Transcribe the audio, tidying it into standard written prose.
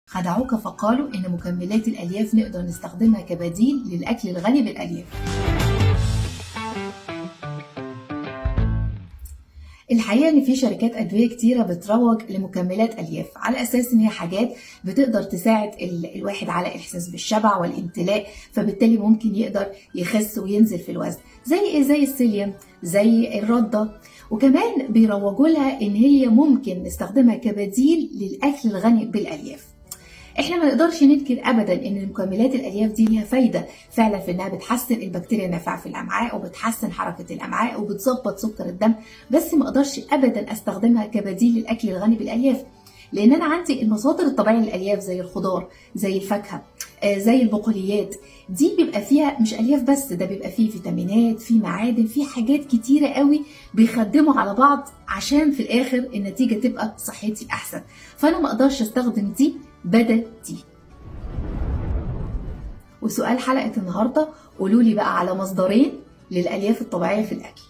خدعوك فقالوا إن مكملات الألياف نقدر نستخدمها كبديل للأكل الغني بالألياف. الحقيقة إن في شركات أدوية كتيرة بتروج لمكملات ألياف على أساس إن هي حاجات بتقدر تساعد الواحد على الإحساس بالشبع والامتلاء، فبالتالي ممكن يقدر يخس وينزل في الوزن، زي إيه؟ زي السيليوم، زي الردة. وكمان بيروجوا لها إن هي ممكن نستخدمها كبديل للأكل الغني بالألياف. احنا ما نقدرش ننكر ابدا ان مكملات الالياف دي ليها فايده فعلا في انها بتحسن البكتيريا النافعة في الامعاء وبتحسن حركة الامعاء وبتظبط سكر الدم، بس ما اقدرش ابدا استخدمها كبديل للاكل الغني بالالياف، لان انا عندي المصادر الطبيعية للالياف زي الخضار، زي الفاكهة، زي البقوليات، دي بيبقى فيها مش الياف بس، ده بيبقى فيه فيتامينات، فيه معادن، فيه حاجات كتيرة قوي بيخدموا على بعض عشان في الاخر النتيجة تبقى صحتي احسن. فانا ما اقدرش استخدم دي بدل دي. وسؤال حلقة النهاردة، قولوا لي بقى على مصدرين للألياف الطبيعية في الأكل.